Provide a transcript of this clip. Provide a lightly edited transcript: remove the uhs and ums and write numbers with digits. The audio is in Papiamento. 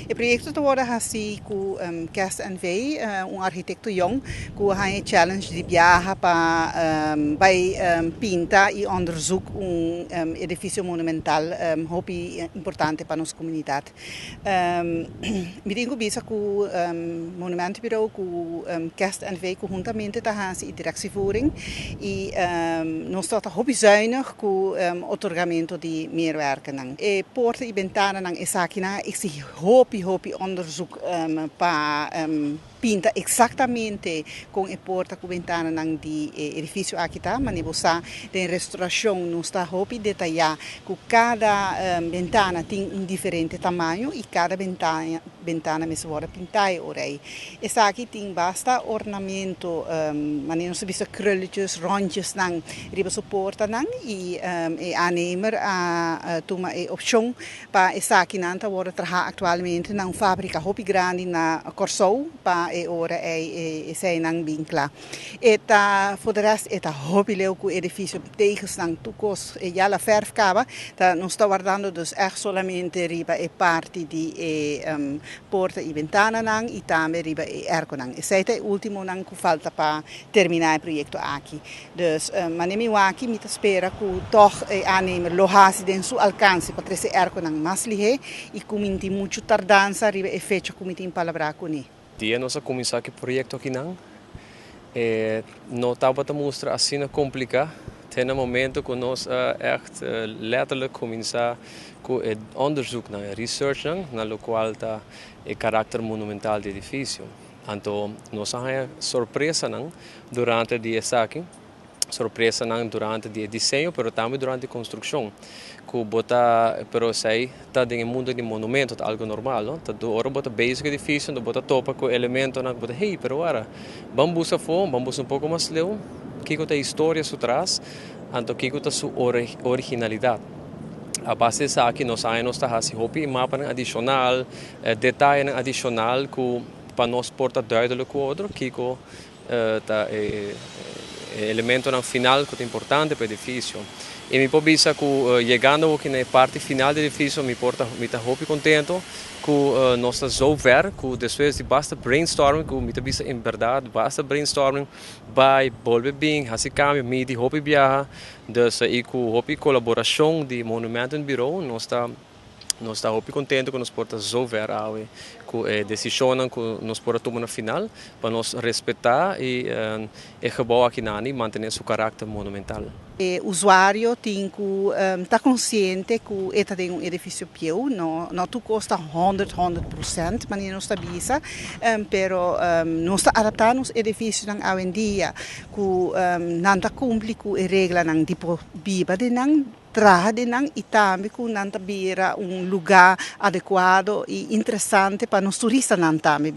E proyecto ta wordo haci cu Kes NV, un arquitecto jong, cu a challenge di biaha pa bay pinta y onderzoek un edificio monumental hopi importante pa nos comunidad. Mi tin cu bisa cu Monumentenbureau cu Kes NV conhuntamente ta haci directievoering y nos ta hopi zuinig cu otorgamento di meerwerken. E porta y bentananan, esakinan exige hopi hopi onderzoek pa pinta exactamente cu e porta cu bentananan di edificio aki ta, ma bo sa, di restauracion nos ta hopi detaya cu cada bentana tin un diferente tamaño y cada bentana mester wordo pinta ora. Esaki tin basta ornamento, manera nos bisa krulletjes, rondjes nan riba su portanan y e aannemer a tuma e opcion pa esakinan ta wordo traha actualmente na un fabrica hopi grandi na Corsou pa e ora e eseinan bin cla. E ta, voor de rest, e ta hopi leuk cu edificio tegels tur cos e ya la verf caba, ta nos ta wardando dus echt solamente riba e parti di e porta y bentananan y tambe riba e airconan. Esey ta e ultimonan cu falta pa termina e proyecto aki. Dus manera mi aki mi ta spera cu toch e aannemer lo hasi den su alcance pa trece airconan mas lihe y cu no tin mucho tardanza riba e fecha cu mi tin palabra cune. Dia nos a cuminsa cu e proyecto akinan, no tabata mustra asina complica. Tin un momento cu nos echt letterlijk cuminsa cu e onderzoek naar research na locual ta e karakter monumental di edificio. Anto, nos a haya sorpresanan durante di esaki, sorpresanan durante di diseño, pero tambe durante e construccion. Cu bo ta, pero esey ta den mundo di monumento, ta algo normal, no? Ta ora bo ta bezig edificio, bo ta topa cu elementonan, bo ta: "Hey, pero ora, ban busca afo, ban busca un poco mas leu, kico ta e historia su tras, anto kico ta su originalidad." A base di esaki nos a nos ta hasi hopi mapa adicional, detaye adicional cu pa nos por ta duidelijk cu otro, kico ta e elementonan final cu ta importante pa e edificio. Y mi por bisa cu yegando aki na parti final di edificio, mi por ta mi ta hopi contento cu nos ta zo ver cu despues di basta brainstorming, cu mi ta bisa en berdad basta brainstorming, bay bolbe bin, hasi cambio, midi hopi biaha, dus y cu hopi colaboracion di Monumentenbureau, nos ta hopi contento cu nos por ta zo ver awe cu e decision cu nos por tuma na final pa nos respeta e gebouw akinan, mantene su karakter monumental. E usuario tin cu ta consciente cu e ta den un edificio bieu, no tur cos ta 100 100%, manera nos ta bisa, pero nos ta adaptando e edificionan awendia cu nan ta cumpli cu e reglanan di biba den nan, traha den nan y tambe cu nan ta bira un luga adecua y interesante pa nos turistanan tambe.